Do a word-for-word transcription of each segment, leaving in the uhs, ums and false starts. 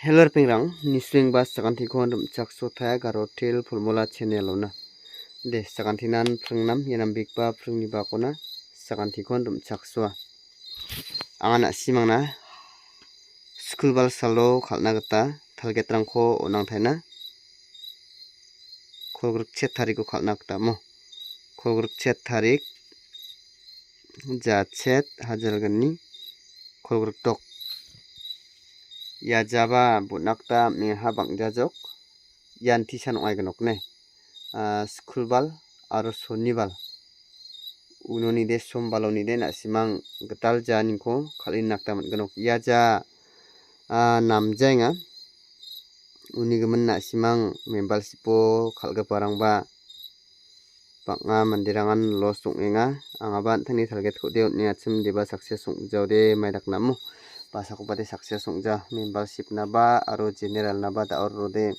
Hello, ripengrang, nisuengba sakantikon rim·chaksotaia Garotel Formula channel-ona. De, sakantinan pringnam, ianam bikba pringni bakona sakantikon rim·chaksoa. Anga na·simangna skulbal salo kal·na gita target-rangko on·angtaina. Kolgrikchet tariko kal·na gita amo. Kolgrikchet tarik, jachet, hajalgni, kolgrikdok. Ia jaba bon·a gita am·engha bang·jajok. Ian tisan ong·aignok ne. Ah, skulbal aro sonibal. Unoni de sombaloni de na·simang gital jaaniko kal·e nakta man·gnok. Ia ja, ah, namjaenga. Uni gimin na·simang membalsipo kal·giparangba bang·a manderangan los ong·enga. Angaba an·tangni target-ko de on·e achim deba success ong·jaode maidaknamo. Basakoba de success ong·ja. Membalsipnaba aro generalnaba da·o rode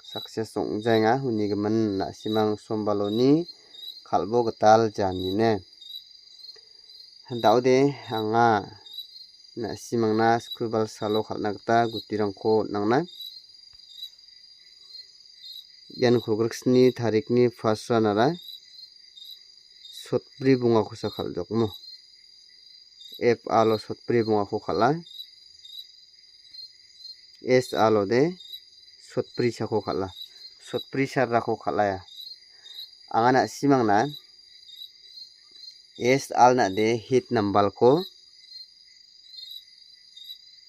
success ong·jaenga. Uni gimin na·simang sombaloni kal·bo gital janine. Da·ode anga na·simangna skulbal salo kal·na gita gutirangko on·angna. Ian kolgriksni tarikni first round-ara sotbri bongakosa kal·jokmo. F alo sotbri bongako kal·a. S alo de sotbrisako kal·a. Sotbrisarako kal·aia. Anga na·simangna S alna de hit nambalko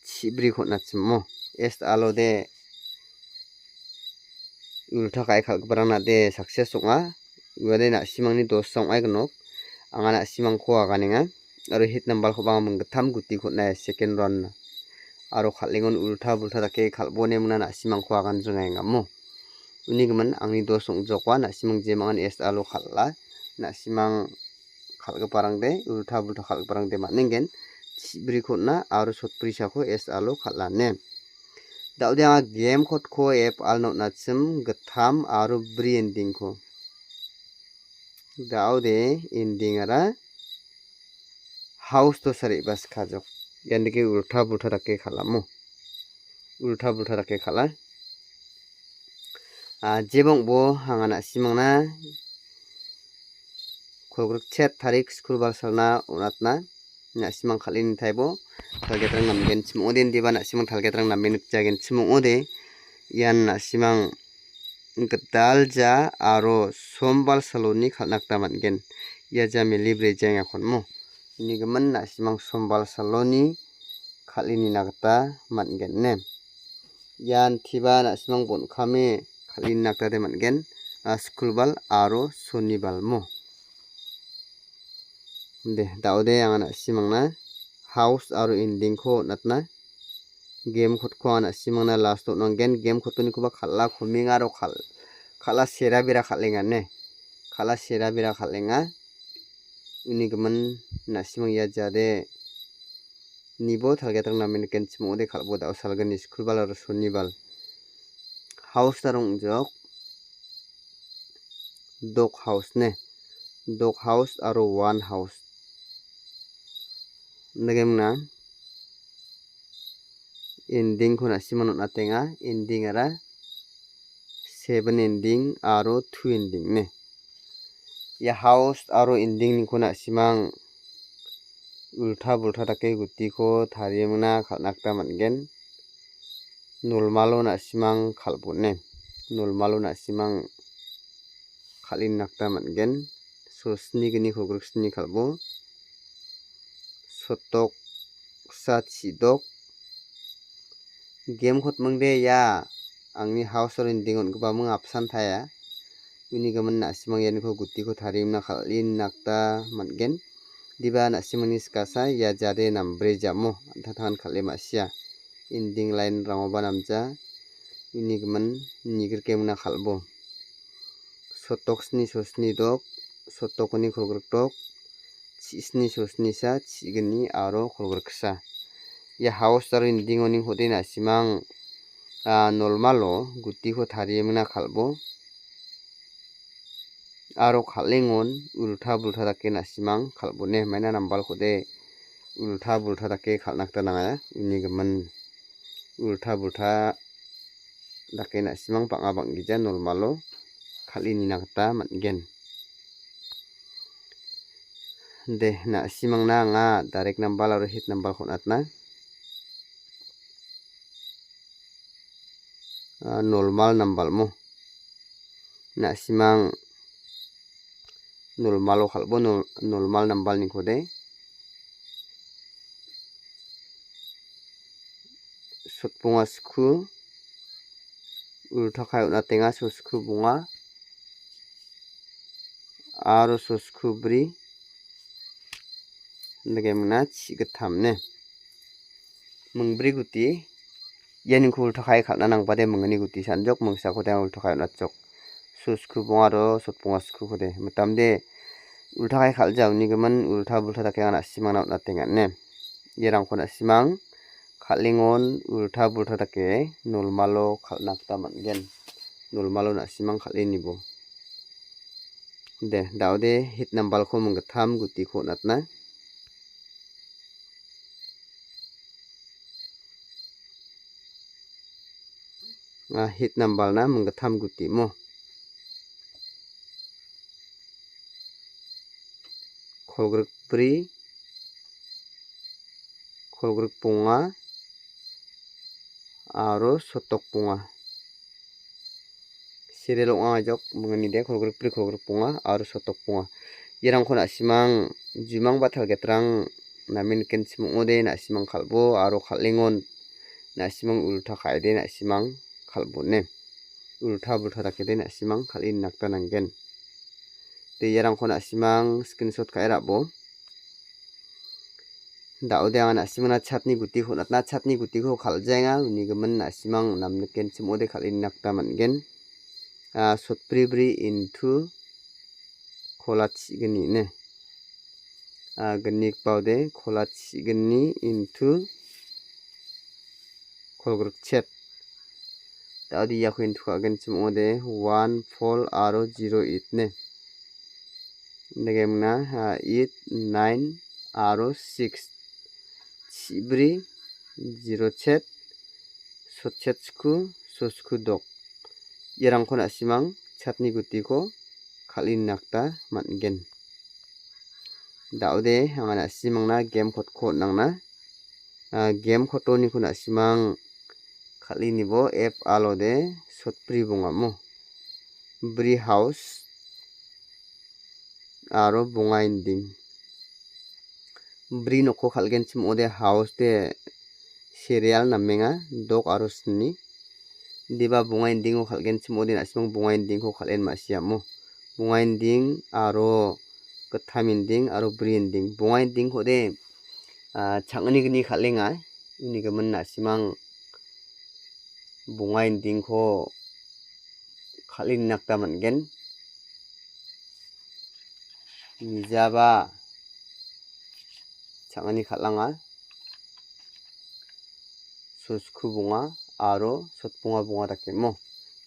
chibriko on·achimo. S alo de ulta ka·e kal·giparangna de success ong·a. Uade na·simangni dosa ong·aignok. Anga na·simangko aganenga. Aro hit nambalkoba anga minggittam gutiko on·a second round-na. Aro kal·engon ulta bulta dake kal·bone mingna na·simangko aganjringaengamo. Uni gimin angni dos ong·jokoa na·simang jemangan S alo kal·a. Na·simang kal·giparangde ulta bulta kal·giparangde man·engen. Chibriko on·a aro sotbrisako S alo kal·ane. Da·ode anga game code-ko F alna on·achim gittam aro bri ending-ko. Da·ode ending-ara house-o sariba sikajok. Ian dake ulta bulta dake kal·amo. Ulta bulta dake kal·a. Ah, jeba ong·bo anga na·simangna kolgrik chet tarik skulbal salna on·atna. Na·simang kal·e nitaibo, target-rang namgenchim ong·ode, indiba na·simang target-rang name nikjagenchim ong·ode. Ian na·simang gital ja aro sombal saloni kal·na gita man·gen. Ia ja mili brejaengakon mo. Uni gimin na·simang sombal saloni kal·e nina gita man·gen ine. Ian tiba na·simang bon·kame kal·e nina gita de man·gen. A, skulbal aro sonibal mo. De, da·ode anga na·simangna house aro ending-ko on·atna. Game code-ko anga na·simangna last-o on·angen. Game code-onikoba kal·a komenga aro kal-, kal·a sera bera kal·enga ne. Kal·a sera bera kal·enga. Uni gimin na·simang ia jade nibo target-rang name nikenchim ong·ode kal·bo da·o salgni skulbal aro sonibal. House-a ong·jok. Dog house ne. Dog house aro one house. Indake mingna ending-ko na·simang on·atenga. Ending-ara seven ending aro two ending ne. Ia house aro ending-niko na·simang ulta bulta dake gutiko tarie mingna kal·na gita man·gen. Nolmalo na·simang kal·bone. Nolmalo na·simang kal·e nina gita man·gen. Sosni gni kolgriksni kal·bo. Sotoksa chidok. Game code mingde ia angni house aro ending on·gipaming apsan taia. Uni gimin na·simang ianiko gutiko tarie mingna kal·e nina gita man·gen. Diba na·simangni sikasa ia jade nambre jamo an·tangtangan kal·e ma·sia. Ending line-rangoba namja. Uni gimin nigrike mingna kal·bo. Sotoksni sosni dok, sotokni kolgrikdok, chi·sni sosnisa, chi·gni aro kolgriksa. Ia house aro ending-oni hode na·simang, a, nolmalo gutiko tarie mingna kal·bo. Aro kal·engon ulta bulta dake na·simang kal·bone maina nambalkode ulta bulta dake kal·na gita nangaya uni gimin. ulta bulta dake na·simang bang·a bang·gija normalo kal·e nina gita man·gen. De, na·simangna anga direct nambal aro hit nambalko on·atna. Ah, normal nambal mo. Na·simang normalo kal·bo, nor-, normal nambalnikode. Sotbonga sku, ulta kae on·atenga, sosku bonga, aro sosku bri, indake mingna chi gittam ne. Mingbri guti, ianiko ulta kae kal·na nangbade mingni guti sanjok, mingsakode anga ulta kae on·atjok. Sosku bonga aro sotbonga skukode. Mitamde ulta kae kal·ja unigimin ulta bulta dake anga na·simangna on·atenga ne. Iarangko na·simang kal·engon ulta bulta dake normalo kal·na gita man·gen. Normalo na·simang kal·e nibo. De, da·ode hit nambalko minggittam gutiko on·atna. Ah, hit nambalna minggittam guti mo. Kolgrik bri, kolgrik bonga, aro sotok bonga. Serial ong·a ajok mingni de kolgrik bri, kolgrik bonga aro sotok bonga. Iarangko na·simang jumang ba talgetrang namen kenchim ong·ode na·simang kal·bo aro kal·engon na·simang ulta ka·ede na·simang kal·bone. Ulta bulta dakede na·simang kal·e nina gita nanggen. De, iarangko na·simang screenshot ka·e ra·bo. Da·ode anga na·simangna chatni gutiko on·atna, chatni gutiko kal·jaenga, unigimin na·simang namnikenchim ong·ode kal·e nina gita man·gen. Ah, sotbribri into kola chi·gni ne. Ah, gnigipa ode kola chi·gni into kolgrikchet. Da·ode iako into ka·genchim ong·ode one, four aro zero eight ne. Indake mingna, ah, eight, nine aro six. Chibri, zero chet, sotchet sku, sosku dok. Iarangko na·simang chatni gutiko kal·e nina gita man·gen. Da·ode anga na·simangna game code-ko on·angna. Ah, game code-oniko na·simang kal·e nibo F R-ode sotbri bongamo. Bri house aro bonga ending. Bri nokko kal·genchim ong·ode house de serial namenga dok aro sni. Indiba bonga endingo kal·genchim ong·ode na·simang bonga endingko kal·en ma·siamo. Bonga ending aro gittam ending aro bri ending. Bonga endingkode, ah, chang·ani gni kal·enga. Unigimin na·simang bonga endingko kal·e nina gita man·gen. Nijaba chang·ani kal·anga. Sosku bonga aro sotbonga bonga dakemo.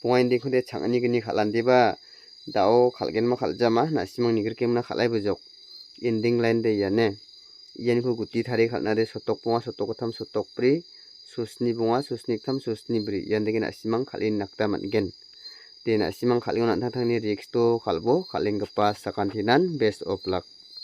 Bonga endingkode chang·ani gni kal·andiba da·o kal·genma kal·jama na·simang nigrikemna kal·ai bojok. Ending line de iane. Ianiko guti tarie kal·na de sotok bonga, sotok gittam, sotok bri, sosni bonga, sosni gittam, sosni bri. Ian dake na·simang kal·e nina gita man·gen. De na·simang kal·engon an·tangtangni risk-o kal·bo, kal·enggipa sakantinan best of luck.